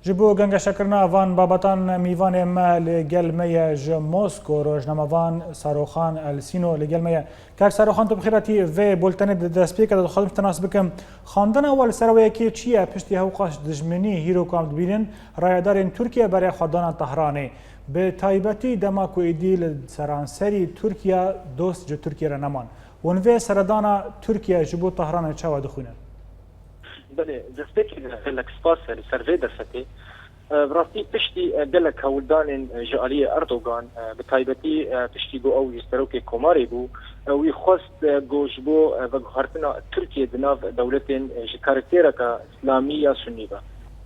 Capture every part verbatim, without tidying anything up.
Ji bo gengeşekirina van babetan, mîvanê me li gel me ye ji Mosko, rojnamevan Saroxan El Sîno li gel me ye. Kak Saroxan, tu bi xêr hatî. Vê bultenê di destpêkê de dixwazim ji te nas bikim. Xwendina we li ser wê yekê çi ye? Piştî hewqas dijminî hîro ku em dibînin, rayedarên Tirkiye berê xwe dana Tehranê. Bi taybetî dema ku êdî li seranserî Tirkiye dost ji Tirkiye re neman. Hûn vê seredana Tirkiye ji bo Tehranê çawa dixwînin? Belê, destpêkê de gelek spas e li ser vê derfetê. E, bi rastî piştî, e, gelek hewldanên, e, ji aliyê Erdogan, e, bi taybetî, e, piştî ku ew jî serokê komarê bû, e, wî xwest, e, ku ji bo, e, veguhertina Tirkiye di nav dewletên, e, ji karaktereke îslamî ya sunî ve.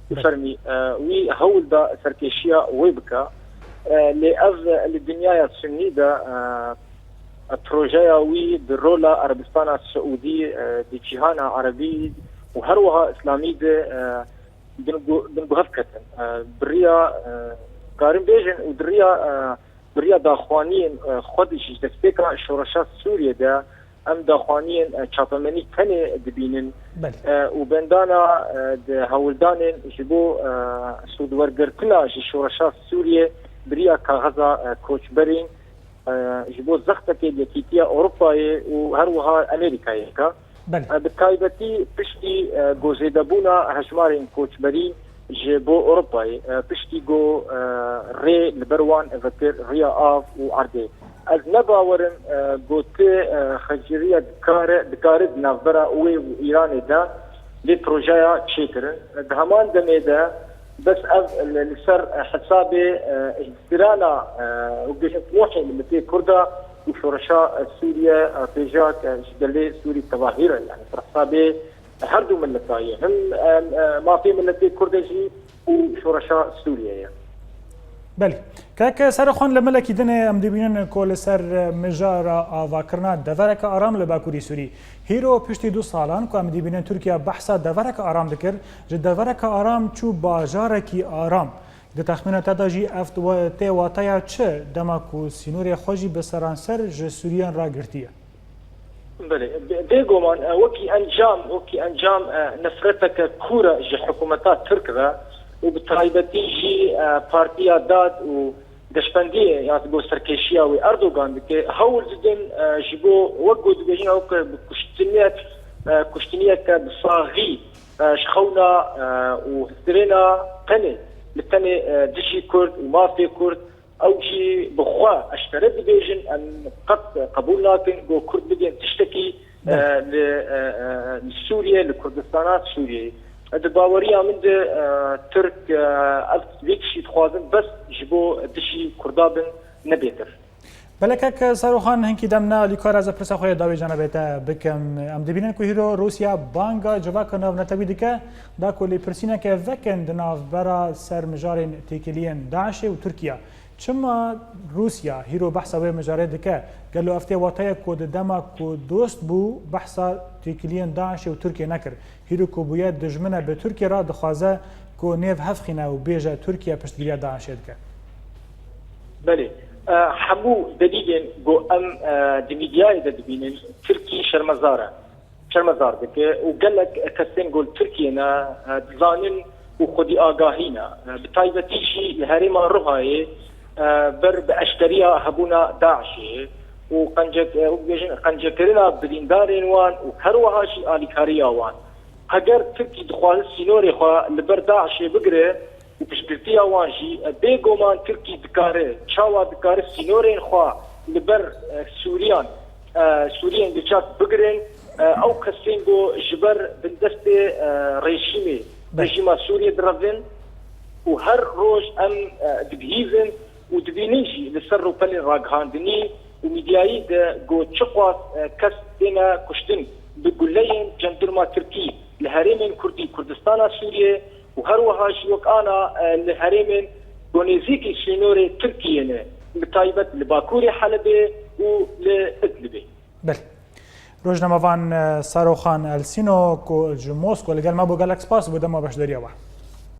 Bi Belê. fermî, e, wî hewl da serkêşiya wê bike. E, lê ev, e, li dinyaya sunî de, e, projeya wî di rola Erebistana Siûdî, e, di cîhana erebî û her wiha îslamî de, e, bin gu-, bin guhev ketin. E, bi riya, e, karin bêjin û di riya, e, bi riya daxuyaniyên, e, xwe de jî ji destpêka şoreşa Sûriyê de em daxuyaniyên, e, çapemenî tenê dibînin. Belê. E, û bendana, e, di hewldanên ji bo, e, sûdwergirtina ji şoreşa Sûriyê bi riya kaxeza, e, koçberîn, e, ji bo zextekê li Yekîtiya Ewropayê û her wiha Amerîkayê dike. Belê. E, bi taybetî piştî, e, ku zêdebûna hejmarên koçberî ji bo Ewropayê, e, piştî ku, e, rê li ber wan vekir riya av û erdê. Ez ne bawer im, e, ku ti, e, xeciriya dikare, dikare di navbera wê û Îranê de lê projeya çêkirin. Di heman demê de bes ev li, li ser hesabê, e, îhtirana, e, û bêjin timohê miletê Kurda û şoreşa, e, Sûriye, e, pêjak, e, ji gelê Sûrî tevahî re, yani bi hesabê her du mileta ye. Him, e, e, mafê miletê Kurd e jî û şoreşa Sûriye ye. Belê. Kek Serixan, li milekî dinê em dibînin ku li ser mijara avakirina devereke aram li Bakurî Sûrî. Hîro piştî du salan ku em dibînin Tirkiye behsa devereke aram dikir, ji devereke aram çû bajarekî aram. Di texmîna te de jî ev wa-, tê wateya çi, dema ku sînorê xwe jî bi seranser ji Sûriyan re girtiye? Belê, bê-, bêguman, e, wekî encam, wekî encam, e, nefreteke kûr e ji hikûmeta Tirk re û bi taybetî jî, e, Partiya Dad û Geşbendiyê ya ji bo serkêşiya wê Erdogan dike, hewl didin, e, ji bo, wek ku dibêjin, ew ke bi kuştinek, e, kuştiniyeke bi saxî, e, ji xewna, e, û histirêna tenê, li tenê, e, dijî Kurd û mafê Kurd, ew jî bi xwe eşkere dibêjin, em qet qebûl nakin ku Kurd bidên tiştekî, e, Belê. li, e, e, li Sûriye, li Kurdistana Sûriyeyê. Di baweriya min de, e, Tirk, e, ev vê tiştî dixwazin bes ji bo dijî Kurda bin, ne bêtir. Belê kek Saroxan, hinkî dem ne alîkar, ez ê pirsa xwe yê dawî cenabê te bikim. Em dibînin ku hîro Rûsya banga civaka navnetewî dike, da ku lêpirsîneke vekin di navbera ser mijarên têkiliyên DAIŞê û Tirkiye. Çima Rûsya hîro behsa wê mijarê dike? Gelo ev tê wateyek ku di dema ku dost bû, behsa têkiliyên DAIŞê û Tirkiye nekir? Hîro ku bûye dijmine bi Tirkiye re, dixwaze ku nêv hevxîne û bêje Tirkiye piştgiriya DAIŞê dike. Belê. E, hemû delîlên ku em, e, di mîdyayê de dibînin, Tirkî şermezar e. Şermezar dike û gelek kesên ku li Tirkiyê ne, e, dizanin û xwedî agahî ne. E, bi taybetî jî li herêma Ruhayê, e, ber bi eşkeriya hebûna DAIŞê û qencek-, e, û bêjin qencekirina birîndarên wan û her wiha jî alîkariya wan. Heger Tirkî dixwaze sînorê xwe li ber DAIŞê bigire û piştgirtiya wan jî, e, bêguman Tirkî dikare, çawa dikare sînorên xwe li ber, e, Sûriyan, e, Sûriyên biçak bigirin, e, ew kesên ku ji ber bindestê, e, rejîmê, Belê. rejîma Sûriyê direvin û her roj em, e, dibihîzin û dibînin jî li ser rûpelên ragihandinî û mîdyayî de ku çiqas, e, kes têne kuştin bi guleyên cendirma Tirkî li herêmên Kurdî Kurdistana Sûriyê û her wiha jî wek ana, e, li herêmên ku nêzîkî sînorê Tirkiyê ne, bi taybet li bakurê Helebê û li Idlibê. Belê. Rojnamevan, e, Saroxan Elsîno ku ji Mosko li gel me bû, gelek spas bo dema beşdariya we.